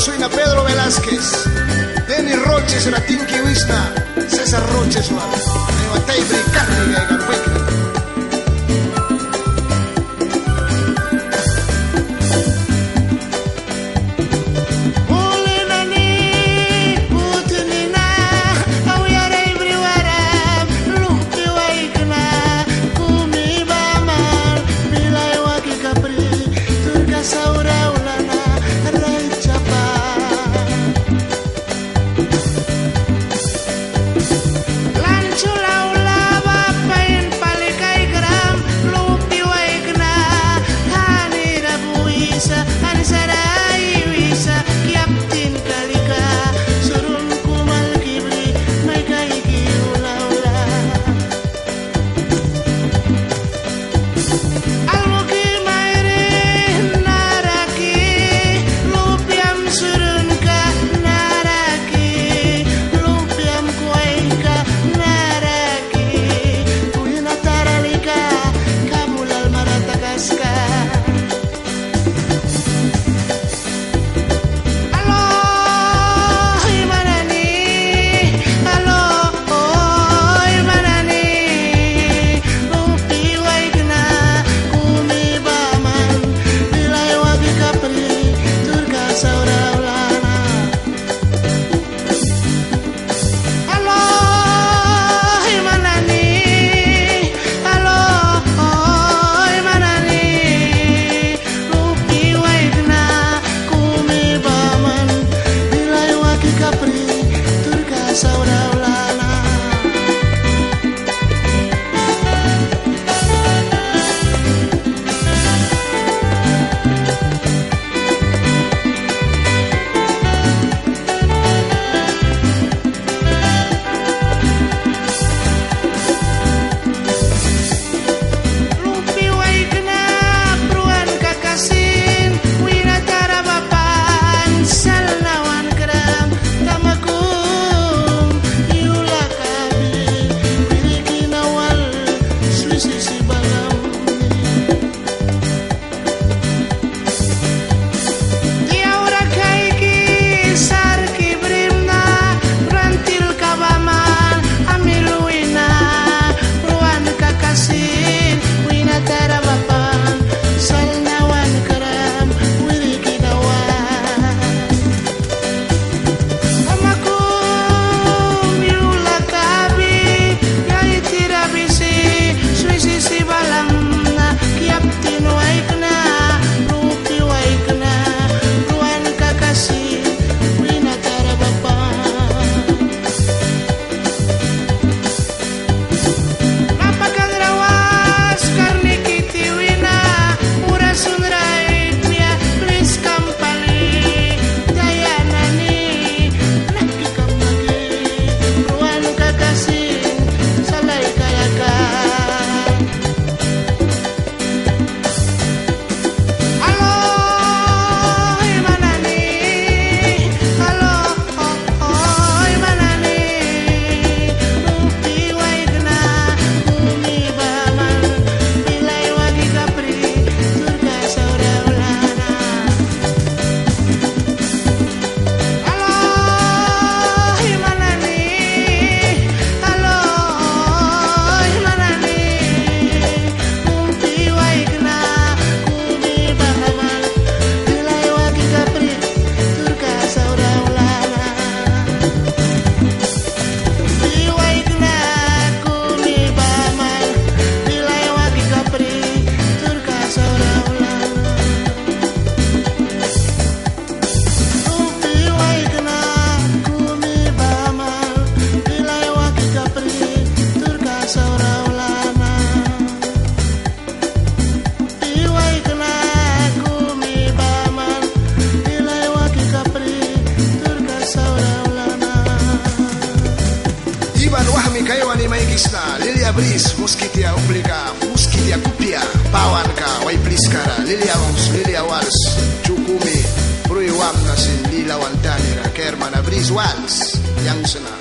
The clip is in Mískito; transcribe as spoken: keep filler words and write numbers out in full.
Wina Pedro Velázquez, Deni Roches ra tingki wisna, César Roches wal, naiwa taibri karni kaikan wikna. Muli nani, puti nina, auya ra ibri waram, luhpi waikna, kumi baman, bila iwaki kapri, turka saura aulana, rait chapa. Lan chula aula ba pain pali kaikram, luhpi waikna, hanira buisa, ansara iwisa, kiaptin kalika, surun kumal kibri, mai kaiki ula ula. Almuki mairin naraki, luhpiam surunka naraki, luhpiam kwaika naraki, wina tara lika, kabul almara takaska. Alo, oi man nani, alo, oi man nani, luhpi waikna, kumi baman, bila iwaki kapri, turka saura aulana. Alo, oi man nani, alo, oi man nani, luhpi waikna, kumi baman, bila iwaki kapri, turka saura aulana. Luhpi waikna, pruan kakasin, wina tara bapan, salna wan kram, tama kum, yula kabi, wiri kina wal, swisi si balamni. Tiaura kaiki sarki brimna, rantil kabaman, amil wina, ruan kakasin, wina tara bapan, salna wan kram, wiri kina wan. Tama kum yula kabi, yaitira bisi, swisi si balamna, kiaptin waikna, luhpi waikna, ruan kakasin, wina tara bapan. Mapakadra was karni kiti wina, ura sunra ipia, plis kampali, daya nani, nahki kamaki, ruan kakasin, salai kayaka. Alo, oi man nani, alo, oi man nani, luhpi waikna, kumi baman, bila iwaki kapri, turka saura aulana. Alo, oi man nani, alo, oi man nani, luhpi waikna, kumi baman, bila iwaki kapri, turka saura aulana. Luhpi waikna, kumi baman, bila iwaki kapri, turka saura aulana. Luhpi waikna, kumi baman, bila iwaki kapri, turka saura aulana. Luhpi waikna, kumi baman, bila iwaki kapri, turka saura aulana. Iban wahmika aiwani maikisna, lilia bris, muskitia uplika, muskitia kupia, pawanka, wai pliskara, lilia wals, lilia wals, chu kumi, brui wamna sin, lila wan tanira, kaia hermana bris wals, yang sna.